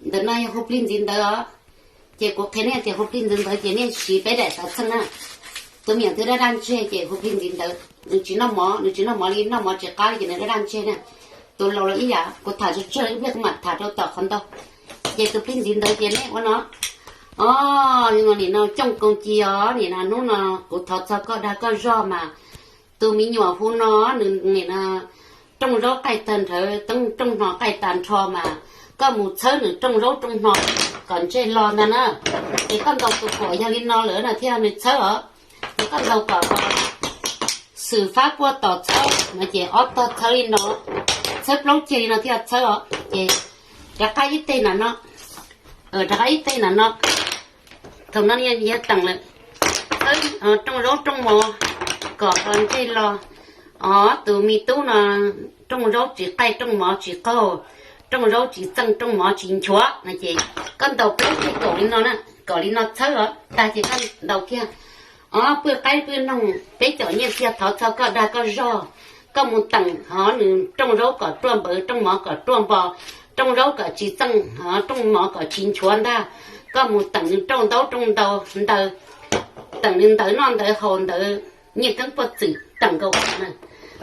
Ntawm no yog hu plig ntxiv ntawv os. Ces kuv qhia nej tias hu plig ntxiv ntawv ces nej siv peb daim xav txheej na. Tus me nyuam twb daj daj ntseg ces hu plig ntxiv ntawv, nws tsis noj mov, nws tsis noj mov li, noj mov tsis qab li ces nws daj daj ntseg na. Tus laus los ib yam, kuv tham tsawg tsawg ib pliag kuv mam tham rau tom qhov ntau. Ces tus plig ntxiv ntawv ces nej ua no. Os, nim no cooj koos ci os, nim no hnub no kuv thov txog koj dag koj zog mas tus me nyuam hu no nws nim no rooj zaub qaij tag nrho, rooj hno qaij tag nrho mas koj mus txhawb nws rooj zaub rooj hno kom ntsej lo ntag na. Ces koj ntaus tus kuam yog li no lawm no thiaj nws txhawb os. Ces koj ntaus kom xwm fab puaj tos txhawb no ces ob tog txhawb li no, txhawb plaub ceg li no thiaj txhawb os. Ces rov qab ib teg na no, rov qab ib teg na no. Thaum no yog teem lawm, txhawb rooj zaub rooj mov kom ntsej lo. Os, tus me tub no rooj zaub tsis qaij, rooj mov tsis qaug, rooj zaub tsis txeej, rooj mov tsis nchuav no ces koj ntaus plaub ceg kaum li no na, kom li no txhawb os, tag ces koj ntaus kiag. Os, pw qaib pw noog, peb cov nyiaj txiag thov txog koj dag koj zog, koj mus teem hov nws rooj zaub kom ruaj npaws, rooj mov kom ruaj npo, rooj zaub kom tsis txeej, hov rooj mov kom tsis nchuav ntag. Koj mus teem nws rooj ntaub rooj ntau ntawd, teem nws ntawv noj ntawv haus ntawv nyiaj keeb puaj txwm teem nkaus.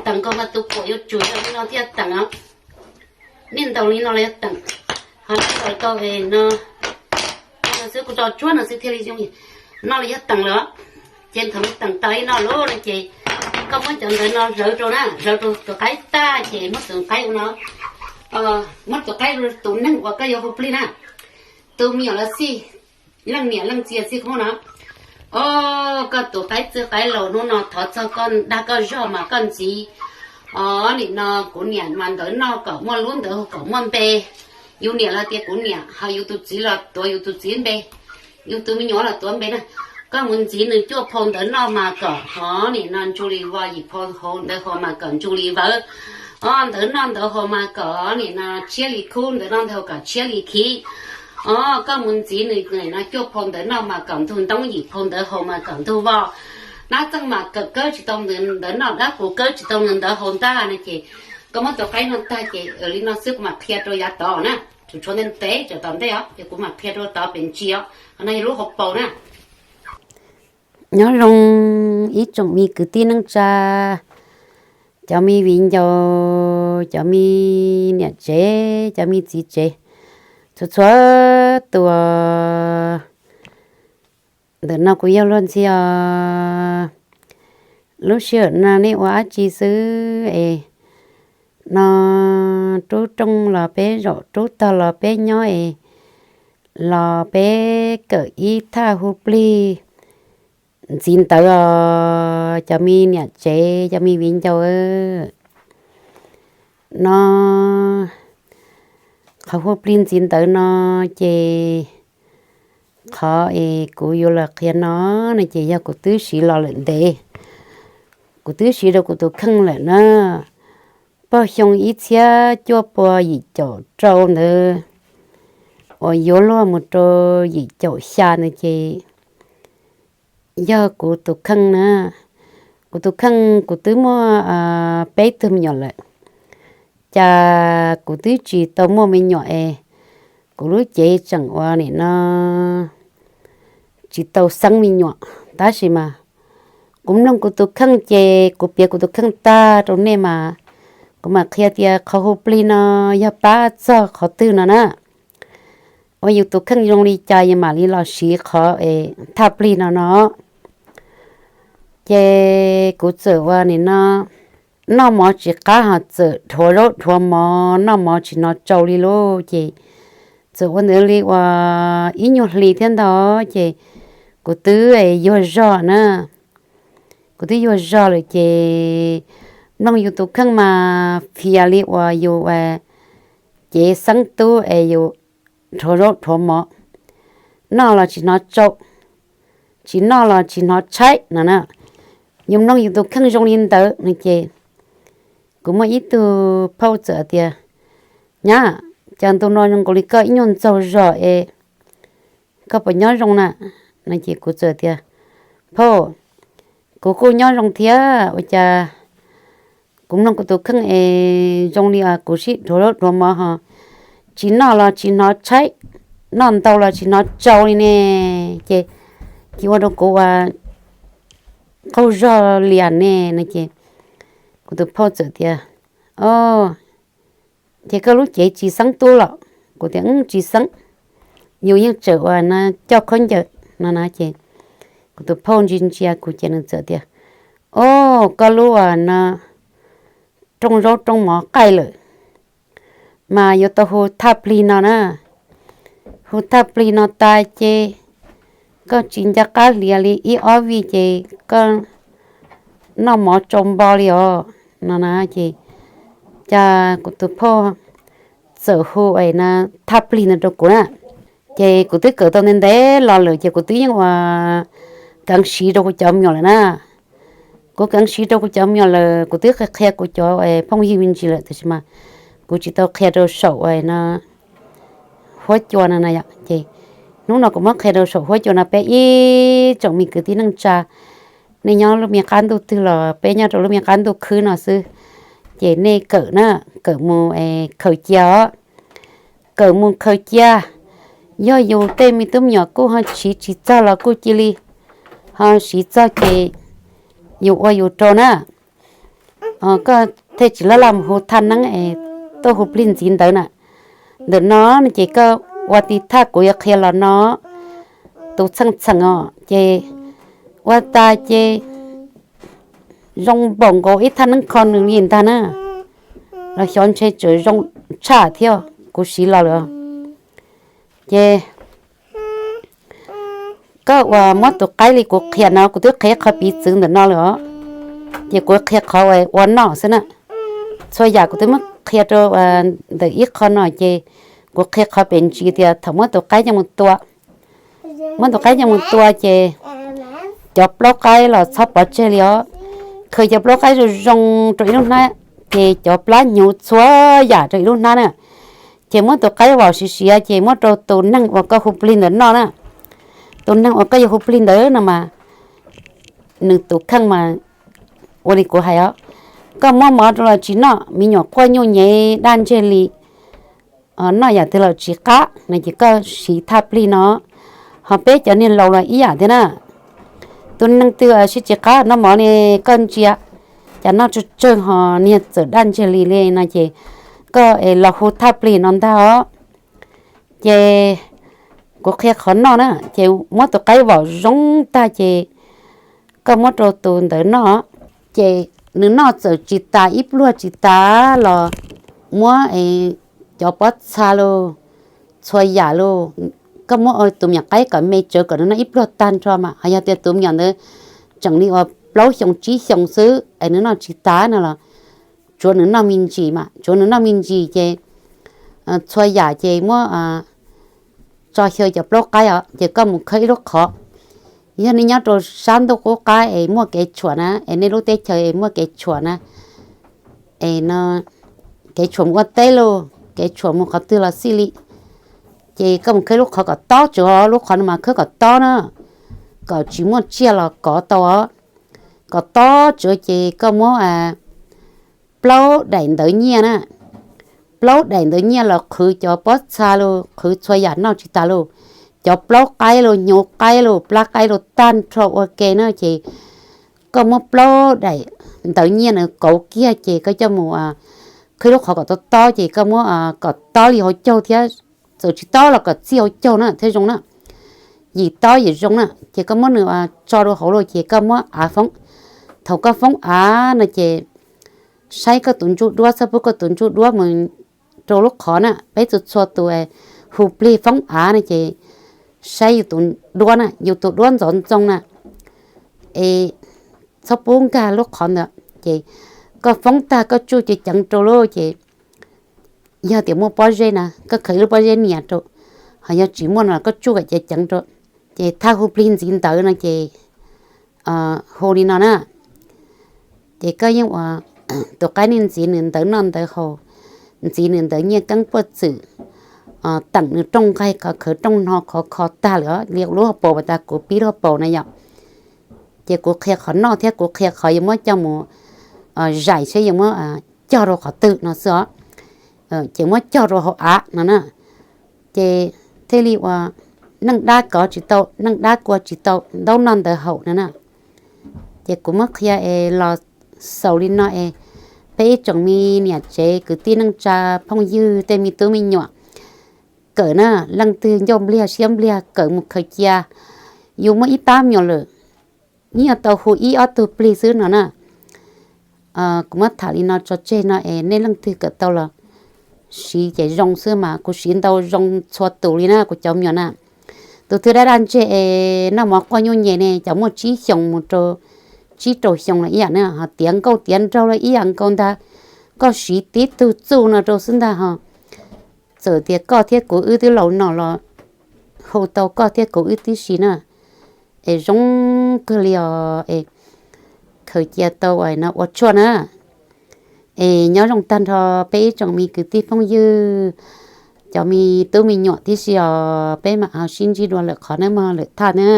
Teem nkaus mas tus kuam yuav tsum yog li no thiaj teem os. Nej ntaus li no los yog teem, ho nej ntaus tau no, no xwb, kuv tso tsuab no xwb thiaj li zoo. No los yog teem lawm. Ces thaum nws teem tas li no lawm no ces koj muab cov ntawv no zawv rau na, zawv rau tus qaib tag ces muab tus qaib ua no, muab tus qaib, tus neeg uas koj yuav hu plig na, tus me nyuam los xij, leej niam leej txiv xij koj muab no. Os, koj tus qaib txwj qaib laus, hnub no thov txog koj dag koj zog mas koj ntxiv. Os, nim no kuv niam mas ntawv noj kom muaj lub, ntawv haus kom muaj npe. Yus niam los tias kuv niam, ho yus tus txiv los tuav yus tus txiv npe, yus tus me nyuam los tuav npe na. Koj mus ntxiv nws cuaj phau ntawv noj mas kom hov nim no ntsuj li vos, yim phau ntawv haus mas kom ntsuj li vawv. Os, ntawv noj ntawv haus mas kom nim no tshiab li khub, ntawv noj ntawv haus kom tshiab li khiv. Os, koj mus ntxiv nws nim no cuaj phau ntawv noj mas kom ntug ntoob, yim phau ntawv haus mas kom ntug vos. Dab txeej mas kawm kawb tsis tau nws ntawv noj, dab qus kawb tsis tau nws ntawv haus ntag no ces koj muab tus qaib no tag ces li no xwb kuv mam qhia rau yav tod na. Tsum tshuav ntev ntev tsam tom ntej os, ces kuv mam qhia rau tod pem ntsis os. Qhov no yog lub hauv paus na. Nyob zoo ib tsoom me kwv tij neej tsa, cov me viv ncaus, cov me niam tsev, cov me txiv tsev, txhua txhua tus. Ntawm no kuv yog luag ntxhi os. Lub sij hawm no nej ua dab tsi xwb es? No rub rooj los peb zaum, rub tog los peb nyob es, los peb kawm ib thaj hu plig ntxiv ntawv os cov me niam tsev, cov me viv ncaus. No qhov hu plig ntxiv ntawv no ces qhov es kuv yuav los qhia no no ces yog kuv twb siv los lawm ntev, kuv twb siv rau kuv tus kheej lawm na. Pog xyoo ib txhiab cuaj pua yim caum rau ntawd uas yuav luag mus rau yim caum xya ntawd ces yog kuv tus kheej na. Kuv tus kheej kuv twb muaj peb tug me nyuam lawm, cas kuv twb tsis tau muaj me nyuam es kuv lub cev tseem ua nim no tsis tau xeeb me nyuam. Tab sis mas kuv mloog kuv tus kheej ces kuv piav kuv tus kheej tag rau nej mas kuv mam qhia tias qhov hu plig no yog pab txog qhov twg no na. Ua yus tus kheej zoo li cas yus mam li los siv qhov es thaj plig no no. Ces kuv txawm ua nim no noj mov tsis qab ho txawm dhuav zaub dhuav mov, noj mov tsis hnov tsau li lauj. Ces txawm ua ntawd li uas ib nyuag hli thiab ntag ces kuv twb yuag zog na. Kuv twb yuag zog lawm ces mloog yus tus kheej mas fias li uas yus cev xeeb tub es yus dhuav zaub dhuav mov, noj los tsis hnov tsau, tsis noj los tsis hnov tshaib no na. Yus mloog yus tus kheej zoo li ntawd no ces kuv muaj ib tug phauj txawm tias, Nyab, cas ntu no zoo nkaus li koj ib nyuag ntxaug zog es koj puas nyob zoo na? No ces kuv txawm tias, Phauj, kuv kuj nyob zoo thiab, ua cas kuv mloog kuv tus kheej es zoo li kuv sib dhuav zaub dhuav mov ho tsis noj los tsis hnov tshaib, noj ntau los tsis hnov tsau li ne, ces cia ua rau kuv ua qaug zog lias ne no ces kuv tus phauj txawm tias, O, ces koj lub cev tsis xeeb tub los? Kuv tias, Tsis xeeb, yus yeej tseem ua no coj khaub ncaws no na. Ces kuv tus phauj ntsia ntsia kuv ces nws txawm tias, O, koj lub ua no rooj zaub rooj mov qaij lawm, mas yuav tau hu thaj plig no na. Hu thaj plig no tas ces koj tsis nco qab hlias li ib ob vij ces koj noj mov tsau npo li os no na. Ces cas kuv tus phauj txawm hu no thaj plig no rau kuv na. Ces kuv twb kawm tau ntev ntev los lawm ces kuv twb yeej ua keev siv rau kuv cov me nyuam lawm na. Kuv keev siv rau kuv cov me nyuam lawm, kuv twb qhia qhia kuv cov phooj ywg me ntsis lawm, tab sis mas kuv tsis tau qhia rau saum no huab cua no na yom. Ces hnub no kuv muab qhia rau saum huab cua no, peb ib tsoom me kwv tij neej tsa, nej nyob lub me qab ntuj twg los peb nyob rau lub me qab ntuj khwb no xwb, ces nej kawm na, kawm mus khaws cia os. Kawm mus khaws cia, yog yus tej me tub me nyuam kuj ho siv tsis txog los kuj cia li ho siv txog ces yus ua yus rau na. Koj thiaj tsis laj laj mus hu thaj neeb es tuaj hu plig ntxiv ntawd na. Ntawm no ces koj ua tiv thaj kuv yuav qhia los no, tus txheej txheem os, ces ua tas ces zoo npaum nkaus ib thaj neeb kho nws li ntag na. Los xyov ntshe tseem zoo tshaj thiab, kuv siv los lawm. Ces koj uas muab tus qaib li kuv qhia no, kuv twb qhia qhov piv txwv ntawm no lawm os. Ces kuv qhia qhov ua noj xwb na. Txhua yam kuv twb muab qhia rau ntawm ib qho no ces kuv qhia qhov pem ntsis tias thaum muab tus qaib coj mus tua, muab tus qaib coj mus tua ces cov plaub qaib los txhob pov tseg li os. Khaws cov plaub qaib zoo zoo rau ib lub hnab, ces cov plab hnyuv txhua yam rau ib lub hnab na. Ces muab tus qaib vaum siav siav ces muab rau tus neeg uas koj hu plig ntawd noj na. Tus neeg uas koj yuav hu plig ntawd no mas nws tus kheej mas ua li kuv hais os. Koj muab mov rau los tsis noj, me nyuam quaj nyuj nyev daj ntseg li, noj yam twg los tsis qab no ces koj siv thaj plig no. Ho peb cov niag laus los ib yam thiab na. Tus neeg twg sib tsis qab noj mov ne, koj ntsia cas noj tsawg tsawg ho niag txawm daj ntseg li li no ces koj los hu thaj plig no ntag os. Ces kuv qhia qhov noj na, ces muab tus qaib vaum zoo tag ces koj muab rau tus ntawd noj. Ces nws noj txawm tsis tas ib pluag tsis tas los muab cov pob txha los txhua yam los, koj muab tus me nyuam qaib kom me tsawv kom nws noj ib pluag tag nrho mas. Ho yog tias tus me nyuam ntawd tseem li uas plaub xyoo tsib xyoo xwb es nws noj tsis tas no los tsuav nws noj me ntsis mas, tsuav nws noj me ntsis ces txhua yam ces muab tso xyaw cov plaub qaib os, ces koj mus khawb ib lub qhov. Yog nej nyob rau sab ntuj qub qab es muaj kev tshuam na, es nej lub teb chaws es muaj kev tshuam na, es no kev tshuam mus ua teb los kev tshuam mus qhov twg los xij li, ces koj mus khawb lub qhov kom tob tsuav, lub qhov no mas khawb kom tob na, kom tsis muaj tsiaj los kov tau os. Kom tob tsuav ces koj muab plaub daim ntawv nyiaj na, plaub daim ntawv nyiaj los qhwv cov pob txha los qhwv txhua yam noj tsis tas los, cov plaub qaib los hnyuv qaib los plab qaib los tag nrho ua ke na, ces koj muab plaub daim ntawv nyiaj na kauv kiag ces koj coj mus khawb lub qhov kom tob tob ces koj muab kom tob li hauv caug thiab, txawm tsis tob los kom txij hauv caug na thiaj zoo na, yim tob yim zoo na. Ces koj muab nws tso rau hauv los ces koj muab av foob. Thaum koj foob av no ces saib koj tus ntsuj duab, txhob pub koj tus ntsuj duab mus rau lub qhov na. Peb txhua txhua tus hu plig foob av no ces saib yus tus duab na, yus tus duab ntxoov ntxoo na, es txhob pub nkag lub qhov ntawd. Ces koj foob tag koj tsuj ceev ceev rau lawm ces yog tias muaj pob zeb na koj khaws ib lub pob zeb nias rau, ho yog tsis muaj no los koj tsuj kom ceev ceev rau. Ces thaj hu plig ntxiv ntawv no ces hu li no na. Ces koj yeej ua tus qaib nej ntxiv nws ntawv noj ntawv haus, ntxiv nws ntawv nyiaj keeb puaj txwm, teem nws rooj nqaij khov khawv rooj hno khov kho tag lawm li lub hauv paus uas tas kuv pib lub hauv paus na yom. Ces kuv qhia qhov noj thiab kuv qhia qhov yuav muab coj mus zais seb yuav muab cog rau qhov twg no xwb os. Ces muab cog rau hauv av no na. Ces thiaj li uas neej dab kov tsis tau, neej dab kua tsis tau, ntaub noj ntawv haum no na. Ces kuv muab qhia es los xaus li no es peb ib tsoom me niam tsev kwv tij neej tsa phooj ywg tej me tub me nyuam kawm na, leej twg ncauj npliag siab npliag kawm mus khaws cia. Yus muaj ib pab me nyuam lawm, yeej tau hu ib ob tug plig xwb no na. Kuv muab tham li no tso tseg no es nej leej twg kawm tau los siv ces zoo xwb mas, kuv siv ntau zoo txhua tus li na kuv cov me nyuam na. Tus twg daj daj ntseg es noj mov quaj nyuj nyem ne, cov muaj tsib xyoos mus rau tsib rau xyoo los ib yam na, ho tiav nkauj tiav nraug los ib yam nkaus ntag. Koj siv tib tug txuj no rau xwb ntag ho. Txawm tias koj thiab kuv wb twb laus no los hu tau koj thiab kuv wb tib si na. Es zoo kawg li os, es khaws cia tau no ua tshuaj na. Es nyob zoo tag nrho peb ib tsoom me kwv tij phooj ywg, cov me tub me nyuam tib si os, peb mam ho sib ntsib dua lwm qhov nawb mog, lwm thaj na.